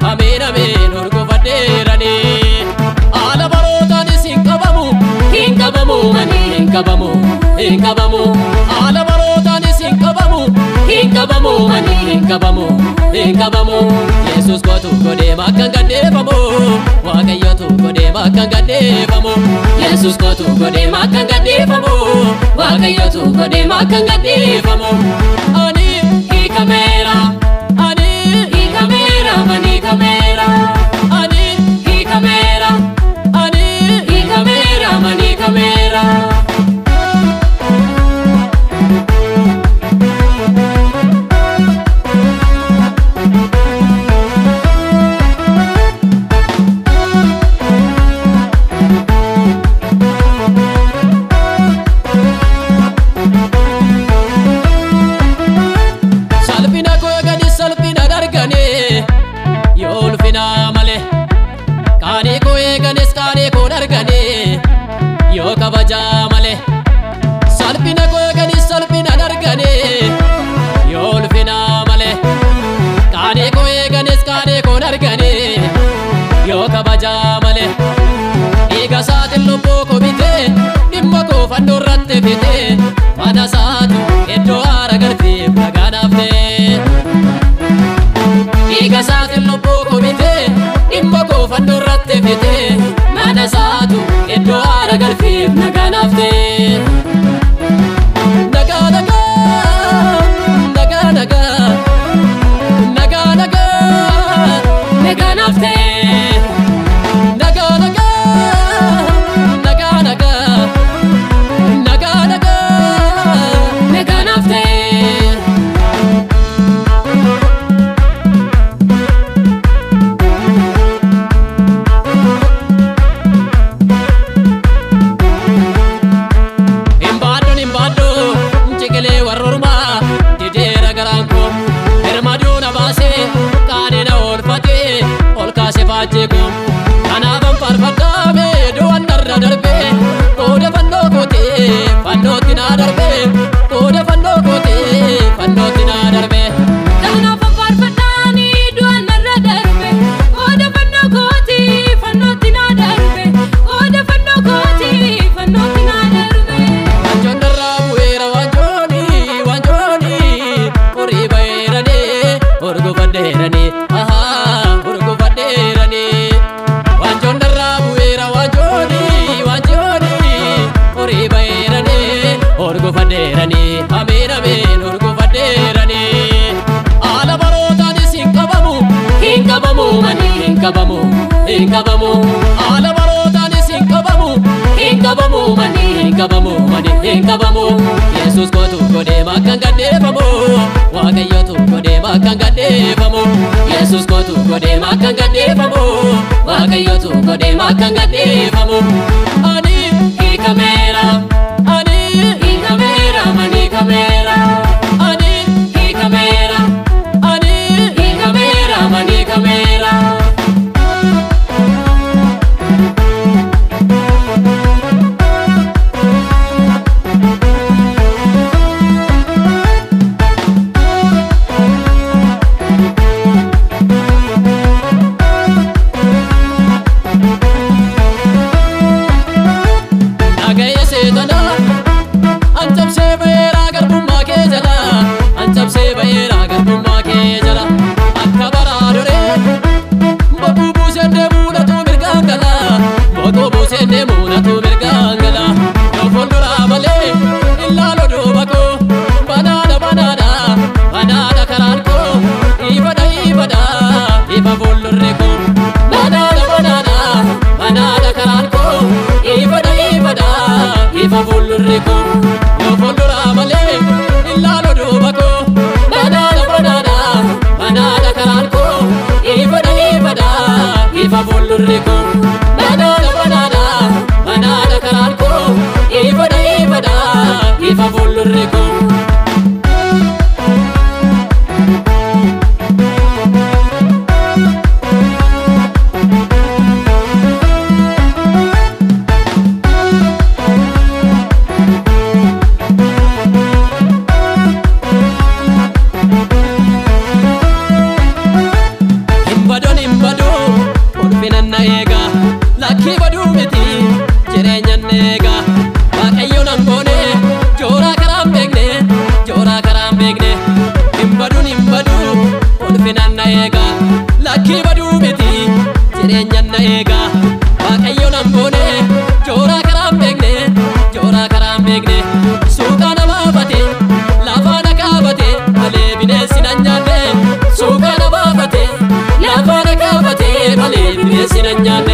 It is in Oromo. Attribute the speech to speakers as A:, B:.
A: Ameen ameen urgufadeerani ala barootaanis hin qabamu hin qabamu mani hin qabamu hin qabamu ala barootaanis hin qabamu hin qabamu mani hin qabamu hin qabamu Yesuus kootu godhee makkaan gaddeeffamu Waaqayyootu godhee makkaan gaddeeffamu Yesuus kootu godhee makkaan gaddeeffamu Waaqayyootu godhee makkaan gaddeeffamu ani hiikameera ani hiikameera mani kamera ani hiikameera ani hiikameera mani kamera. Salphina koo gadi salphina dargane yoo ulfina malee qaanii koo eeganis qaanii koo dargane yoo kabajaa malee salphina koo gadi salphina dargane yoo ulfina malee qaanii koo eeganis qaanii koo dargane yoo kabajaa malee dhiiga isaatiin lubbuu koo bitee dhimma koo fannoo irratti fitee mana isaatu iddoo aara galfiif nagaa naaf ta'e. Dhiiga isaatiin lubbuu koo bitee dhimma koo fannoo irratti fitee mana isaatu iddoo aara galfiif nagaa naaf ta'e. Nagaa nagaa nagaa nagaa nagaa nagaa nagaa naaf ta'e. Nagaa nagaa nagaa nagaa nagaa nagaa nagaa naaf ta'e. Hin baadhu ciqilee warra ormaa dideera garaan koo hirmaduu na baasee qaanii na oolfatee ol kaasee faajjee koo kanaafan faarfadhaame du'an narra darbee qooda fannoo kootee fannootti naa darbee qooda fannoo kootee fannootti naa darbee.
B: Kanaafan faarfadhaani du'an narra darbe qooda fannoo kootii fannootti naa darbe qooda fannoo kootii fannootti naa darbe.
A: Wanjoon narraa bu'eera wanjooni wanjooni horii baheerani urgufadheerani ahaa urgufadheerani. Wanjoon narraa bu'eera wanjooni wanjooni horii baheerani urgufadheerani ameen ameen urgufadheerani. Haala barootaanis hin qabamu hin qabamu mani hin qabamu hin qabamu haala barootaanis hin qabamu hin qabamu mani hin qabamu mani hin qabamu Yesuus kootu godhee makkaan gaddeeffamu Waaqayyootu godhee makkaan gaddeeffamu Yesuus kootu godhee makkaan gaddeeffamu Waaqayyootu godhee makkaan gaddeeffamu ani hiikameera ani hiikameera mani kameera ani hiikameera ani hiikameera mani kameera. fuuldurri koo. Yoo fuulduraa malee ilaalu duuba koo. Banaadha banaadha banaadha karaan koo. Ifadha ifadha ifa fuuldurri koo. Banaadha banaadha banaadha karaan koo. Ifadha ifadha ifa fuuldurri koo. Hin baduun hin baduu ulfinan na eega lakkii baduu miti jireenyan na eega Waaqayyo nan goone jooraa karaa hin beekne jooraa karaa hin beekne. Hin baduun hin baduu ulfinan na eega lakkii baduu miti jireenyan na eega Waaqayyo nan goone jooraa karaa hin beekne jooraa karaa hin beekne. Suuqaa nama bate lafa na kaabate malee bineensi nan nyaanne. Suuqaa nama bate lafa na kaabate malee bineensi nan nyaanne.